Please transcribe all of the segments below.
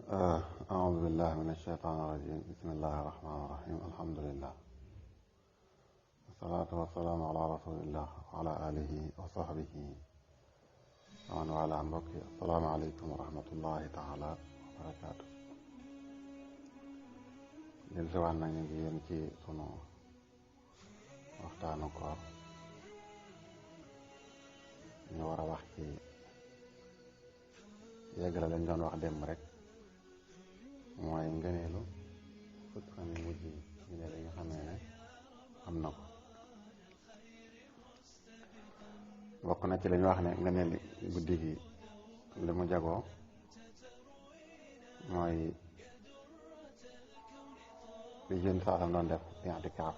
أعوذ بالله من الشيطان الرجيم بسم الله الرحمن الرحيم الحمد لله والصلاة والسلام على رسول الله وعلى آله وصحبه ومن والاه mbokk yi assalaamu aleykum wa rahmatullahi taala wa barakaatu. del siwaan nañu ngi yéen ci sunu waxtaanu koor ñu war a wax ci yeggale lañ doon wax démb rek mooy ngëneelu fukki fan yu mujj yi ngëneel yi nga xamee ne am na ko. bokk na ci li ñu wax ne ngëneel guddi gi li mu jagoo mooy li jën saatam doon def i'tikaaf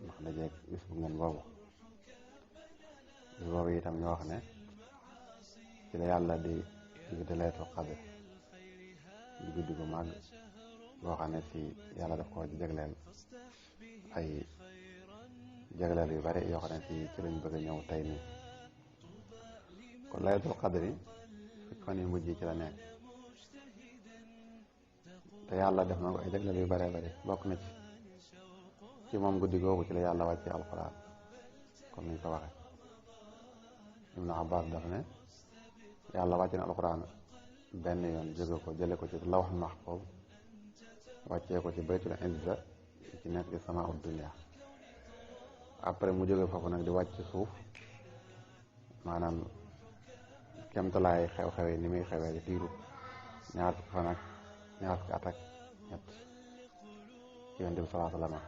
ndax dajeeg bis bu ngeen boobu bis boobu itam ñu wax ne ci la yàlla di laylatul qadr di guddi gu màgg boo xam ne si yàlla daf ko jagleel ay jagleel yu bari yoo xam ne si ci lañ bëgg a ñëw tey nii. kon laylatul qadri fukki fan yu mujj ci la nekk te yàlla def na ko ay jagleel yu baree bari bokk na ci moom guddi googu ci la yàlla wàcce alquran comme niñ ko waxe Ibnu Abbas daf ne yàlla wàcce na alquran benn yoon jële ko ci lawhul mahfuz wàccee ko ci baytul izza ci nekk ci samaa'ud dunya après mu jóge foofu nag di wàcc ci suuf maanaam kemtalaay xew-xew yi ni muy xewee di diiru ñaar fukki fan ak ñaar fukki at ak ñett ci yonent bi sallallahu alayhi wa sallam.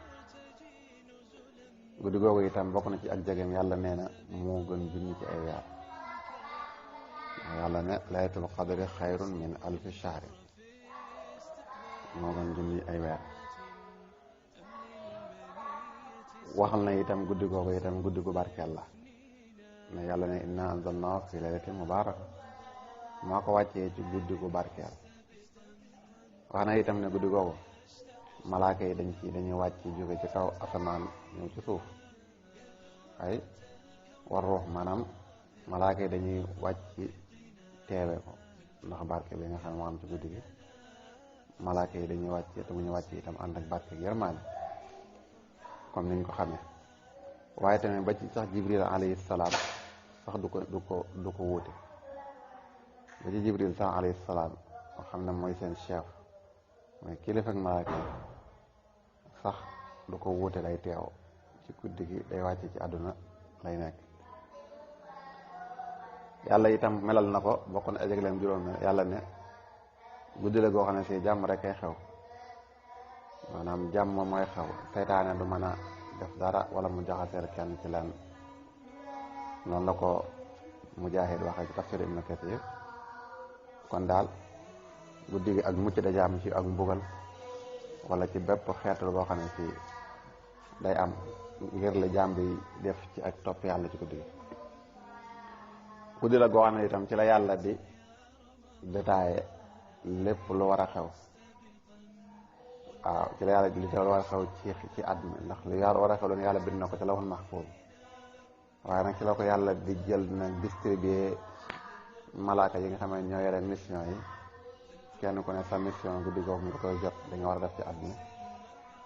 guddi googu itam bokk na ci ak jegeem yàlla nee na moo gën junni ci ay weer. yàlla ne laylatul qadri xayrun min alfi shahri moo gën junni ay weer. waxal na itam guddi googu itam guddi gu barkeel la ne yàlla ne inna anzalnaahu fi laylatin mubaaraka moo ko wàccee ci guddi gu barkeel. wax na itam ne guddi googu malaaka yi dañuy wàcc jóge ci kaw asamaan ñëw ci suuf ay war ruux maanaam malaaka yi dañuy wàcc teewe ko ndax barke bi nga xam ne moo am ci guddi gi. malaaka yi dañuy wàcc te bu ñu wàcc itam ànd ak barke gi yërmaane comme niñ ko xamee. waaye tamit ba ci sax jibril alayhi salaam sax du ko wuute ba ci jibril sax alayhi salaam nga xam ne mooy seen chef mooy kilifa ak malaaka yi sax du ko wuute lay teew ci guddi gi day wàcc ci àdduna lay nekk. yàlla itam melal na ko bokk na ajagleem juróom ne yàlla ne guddi la goo xam ne si jàmm rek ay xew maanaam jàmm mooy xew seytaane du mën a def dara wala mu jaxaseel kenn ci lenn. noonu la ko Mujaahid waxee ci tafsir Ibn Kathir. kon daal guddi gi ak mucc da jaam ci ak mbugal wala ci bépp xeetu boo xam ne ci day am ngir la jaam bi def ci ak topp yàlla ci guddi gi. guddi la goo xam ne itam ci la yàlla di détaillé lépp lu war a xew. waaw ci la yàlla li te war a xew ci àdduna ndax li yàlla war a xew loolu yàlla bind na ko ci lawhul mahfuz waaye nag ci la ko yàlla di jël nag distribuer malaaka yi nga xam ne ñoo yore mission yi kenn ku ne sa mission guddi googu nga koy jot dañu war a def ci àdduna.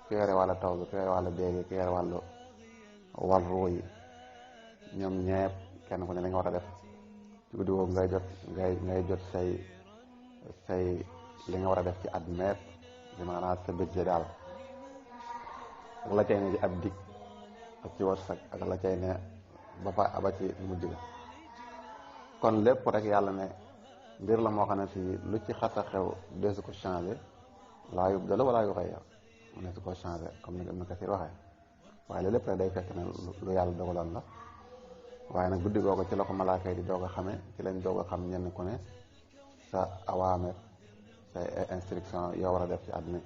ki yore wàllu taw bi ki yore wàllu déegi ki yore wàllu ruu yi ñoom ñepp kenn ku ne la nga war a def ci guddi googu ngay jot say li nga war a def ci àdduna yépp di maanaam sa budget daal ak la cay ne ci ab dig ak ci wërsëg ak la cay ne ba ci mujj ga. kon lépp rek yàlla ne mbir la moo xam ne si lu ci xas a xew deesu ko changé laa yubdalu wala yuxayyar mu ne su ko changé comme ni ko Ibn Kathir waxee waaye loolu lépp rek day fekk ne lu yàlla dogaloon la. waaye nag guddi googu ci la ko malaaka yi di doog a xamee ci lañ doog a xam ñenn ku ne sa awaamer say instruction yoo war a def ci àdduna.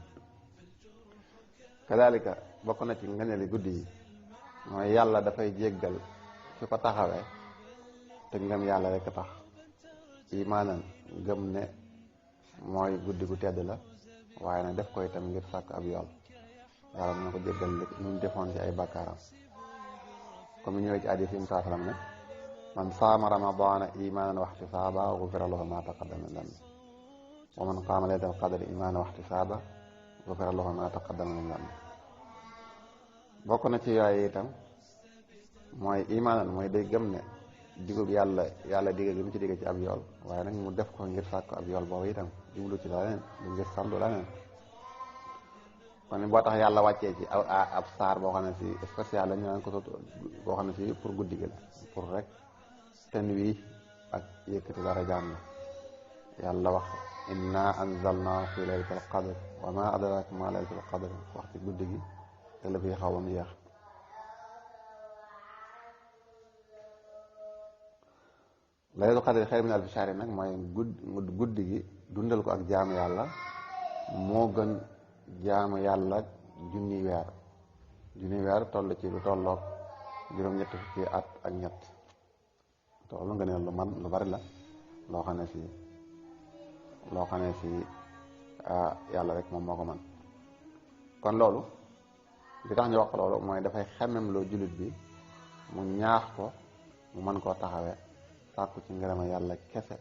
kadalika bokk na ci ngëneeli guddi yi mooy yàlla dafay jéggal fi ko taxawee te ngëm yàlla rek tax imaanan gëm ne mooy guddi gu tedd la waaye nag def ko itam ngir sàkk ab yool yàlla dina ko jéggal li mu defoon ci ay bakkaaram comme ni ñëwee ci hadiis yi saa sallam ne man saama ramadaana imaanan wa ihtisaaban gufira lahu maa taqaddama min dambi wa man qaama laylatal qadri iimaanan wa ihtisaaban gufira lahu maa taqaddama min dambi. bokk na ci yooyu itam mooy imaanan mooy day gëm ne digub yàlla digg gi mu ci digg ci ab yool, waaye nag mu def ko ngir sàkk ab yool boobu itam jublu ci leneen du ngir sandu leneen. kon boo tax yàlla wàccee ci ab saar boo xam ne si spécial la ñu naan ko boo xam ne si pour guddi gi la, pour rek ten wi ak yëkkati dara jaam la. yàlla wax inna anzalnaahu fi laylatil qadr wa ma adraka ma laylatul qadr, wax ci guddi gi te la fi xaw a mu yeex. laylatul qadr xayrun min alfi shahr nag mooy guddi gi dundal ko ak jaamu yàlla moo gën jaamu yàlla junni weer toll ci lu tolloog juróom-ñetti fukki at ak ñett. toolu nga ne lu bari la loo xam ne si yàlla rek moom moo ko man. kon loolu li tax ñu wax loolu mooy dafay xemmem loo jullit bi mu ñaax ko mu mën koo taxawee sàkku ci ngërëma yàlla kese.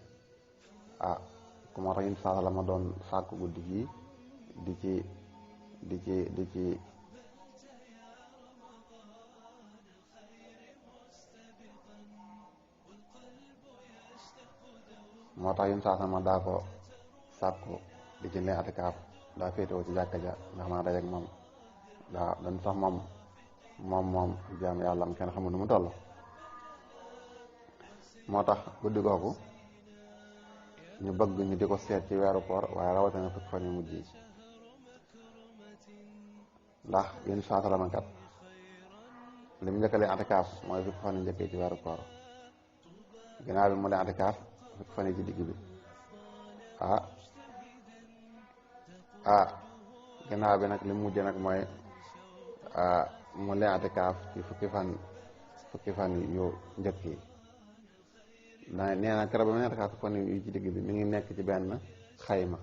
ku moo tax saa la ma doon sàkku guddi gi di ci moo tax yun saa ma daa ko sàkku di ci leen atikaaf daa féetewoo ci jàkka ja nga xam ne dajeeg moom daa dañ sax moom jaam yàlla am kenn xamul nu mu toll. moo tax guddi googu ñu bëgg ñu di ko seet ci weeru koor, waaye rawatina fukki fan yu mujj yi, ndax yéen saa kat li mu njëkk a leen atikaaf mooy fukki fan yu njëkkee ci weeru koor. ginnaaw bi mu leen atikaaf fukki fan yi ci digg bi ginnaaw bi nag li mu mujj nag mooy mu leen atikaaf ci fukki fan yu njëkk yi. nee na keroog ba mu leen atikaaf fukki fan yu ci digg bi mi ngi nekk ci benn xayma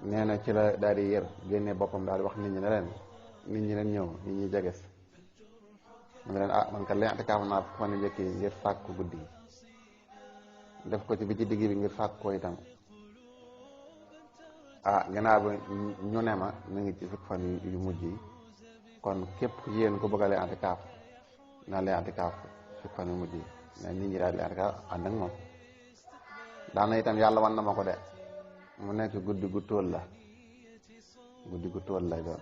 nee na ci la daal di yër génne boppam daal di wax nit ñi ne leen ñëw nit ñi jeges mu ne leen man kat leen atikaaf naa fukki fan yu njëkk yi ngir sàkku guddi gi, def ko ci bi ci digg bi ngir sàkk ko itam. gannaaw bi ñu ne ma mi ngi ci fukki fan yu mujj yi, kon képp yéen ko bëgg a leen atikaaf na leen atikaaf fukki fan yu mujj yi. mais nit ñi daal di leen atikaaf ànd ak moom. daana itam yàlla wan na ma ko de mu nekk guddi gu tóol lay doon.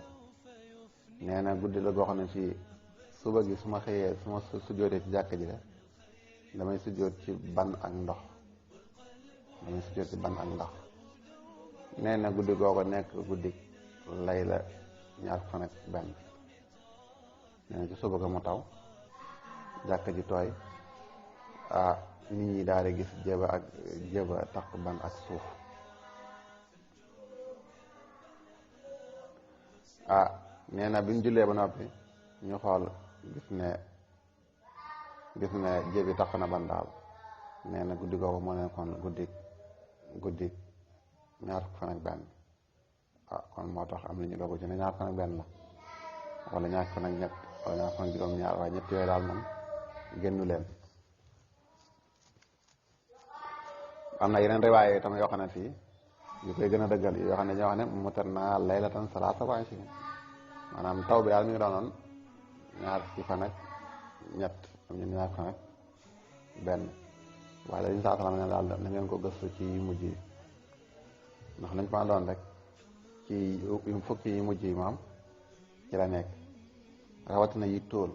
nee na guddi la goo xam ne fii suba gi su ma xëyee su ma sujjootee ci jàkka ji de damay sujjoot ci ban ak ndox. nee na guddi googu nekk guddi lay la ñaar fan ak benn. nee na ci suba ga mu taw jàkka ji tooy nit ñi daal di gis jéba takk ban ak suuf. nee na bi ñu jullee ba noppi ñu xool gis ne jébi takk na ban daal. nee na guddi googu moo nekkoon guddi ñaar fukk fan ak benn. kon moo tax am nañu dogu ci ne ñaar fan ak benn la wala ñaar fan ak ñett wala ñaar fan ak juróom-ñaar, waaye ñett yooyu daal moom génnu leen. am na yeneen riwaay tam yoo xam ne fii yu koy gën a dëggal yoo xam ne ñoo xam ne mutar naa laylatan salaasa wa ishriin, maanaam taw bi daal mi ngi doonoon ñaar fukki fan ak ñett am ñu ñaar fan ak benn. waaye dañu saa salaam ne daal na ngeen ko gëstu ci mujj yi, ndax lañ ko doon rek ci fukki yi mujj yi moom ci la nekk. rawatina yi tóol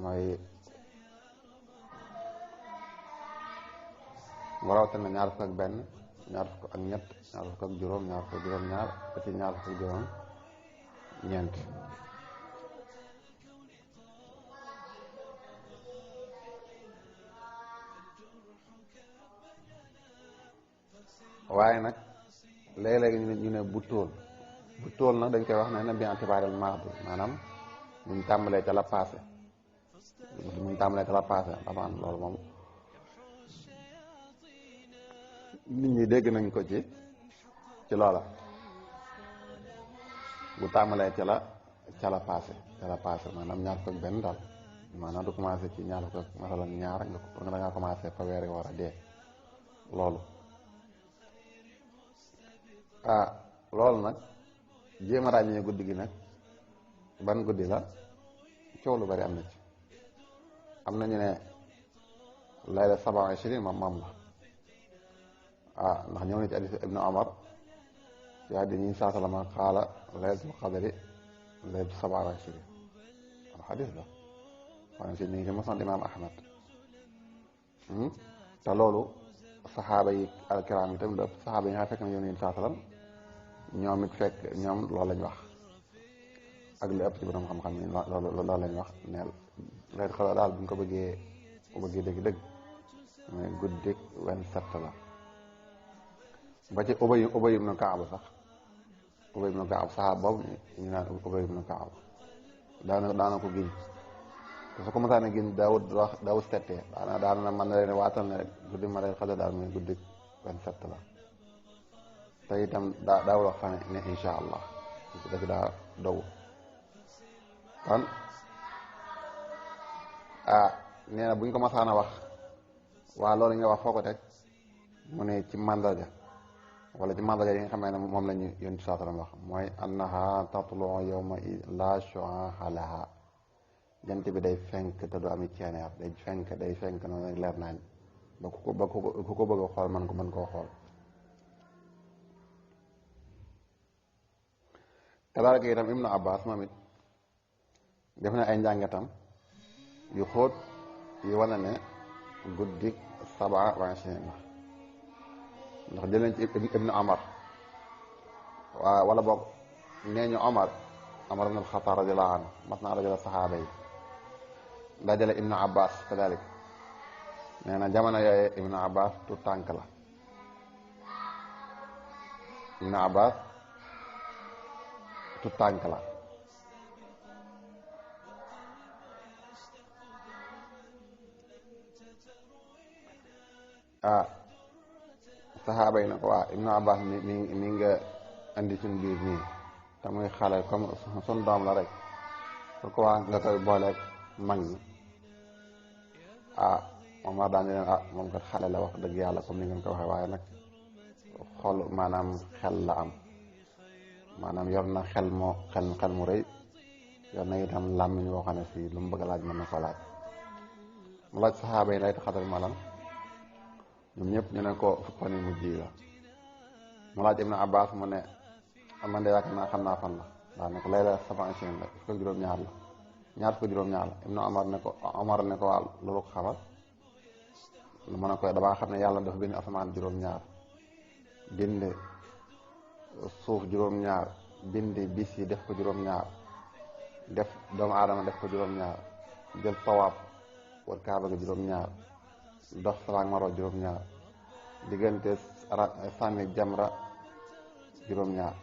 mooy rawatina ñaar fukk ak benn, ñaar fukk ak ñett, ñaar fukk ak juróom, ñaar fukk ak juróom-ñaar ba ci ñaar fukk ak juróom-ñeent. waaye nag léeg-léeg ñu ne bu tóol nag dañ koy wax ne na bi atibaaril maadi, maanaam muñ tàmbalee ca la passé dafa am loolu moom nit ñi dégg nañ ko ci loola. bu tàmbalee ca la passé maanaam ñaar fukk ak benn daal maanaam du commencé ci ñaar ko masalan ñaar nga pour nga da ngaa commencé fa weer war a dee loolu loolu nag jéem a ràññee guddi gi nag ban guddi la coow lu bari am na ci am nañu ne layla 27 moom la ndax ñëw na ci hadiis ibnu Umar ci hadiis ñi saa salama qaala laylatul qadri laylatu 27 hadiis la waaye si ñu ngi ci musnad imaam Ahmad te loolu saxaaba yi alkiraam yi tamit saxaaba yi nga fekk na yónni saa salam ñoom it fekk ñoom loolu lañ wax ak li ëpp ci borom xam-xam yi loolu lañ wax ne laylatul qadr daal bu ñu ko bëggee dëgg-dëgg mais guddik 27 la ba ci Ubay ibnu Kaab sax Ubay ibnu Kaab saxaaba boobu ñu naan Ubay ibnu Kaab daana ko giñ te su ko mësaane giñ daawut settee daana mën na leen waatal ne guddi ma laylatul qadr daal muy guddik 27 la te itam daawul wax fan ne insha allah dëgg daa dogu kon nee na bu ñu ko masaan a wax waa loolu nga wax foo ko teg mu ne ci mandarga wala ci mandarga yi nga xam ne moom la ñu yonent bi sallam wax mooy annaha tatlu yawma la shu'a'a laha jant bi day fenk te du ami ceeneer day fenk noonu rek leer naañ ba ku ko bëgg a xool mën koo xool kadaalika itam Ibnu Abbas moom it def na ay njàngatam yu xóot yu wane ne guddik 27 la ndax jël nañ ci Ibnu Umar wala boog nee ñu Umar ibn al-Xattaab radiyallaahu anhu mas naa dajale saxaaba yi dajale Ibnu Abbas kadaalika nee na jamono yooyu Ibnu Abbas tu tànk la Ibnu Abbas tu tànk la saxaaba yi na ko waa Ibnu Abbas mi nga indi suñ biir nii te muy xale comme sun doom la rek pourquoi nga koy booleeg mag ñi moom wax daan leen moom kat xale la wax dëgg yàlla comme ni ngeen ko waxee waaye nag xol maanaam xel la am maanaam yor na xel mu rëy yor na itam làmmiñ woo xam ne si lu mu bëgg a laaj mën na ko laaj mu laaj saxaaba yi laylatul qadr malam ñoom ñëpp ñu ne ko fukki fan yu mujj yi la mu laaj Ibnu Abbas mu ne man de yaakaar naa xam naa fan la daa ne ko layla 27 la fukk juróom-ñaar la ñaar fukk juróom-ñaar la Ibnu Umar ne ko waa loolu ko xamal mu ne ko damaa xam ne yàlla dafa bind asamaan juróom-ñaar bind suuf juróom-ñaar bind bis yi def ko juróom-ñaar def doomu aadama def ko juróom-ñaar jël tawaaf war kaaba ga juróom-ñaar dox Safa ak Marwa juróom-ñaar diggante sànni jamra juróom-ñaar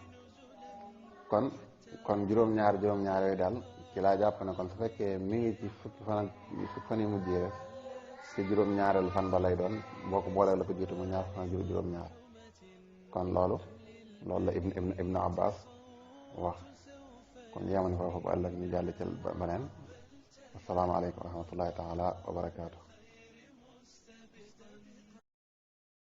kon juróom-ñaar yooyu daal ci laa jàpp ne kon su fekkee mi ngi ci fukki fan yu mujjee rek ci juróom-ñaareelu fan ba lay doon boo ko boolee la ko jiitu mu ñaar fan juróom-ñaar kon loolu la Ibnu Abbas wax kon yéema ni foofu ba ëllëg ñu jàll ci beneen asalaamaaleykum wa rahmatullahi taala wa barakaatu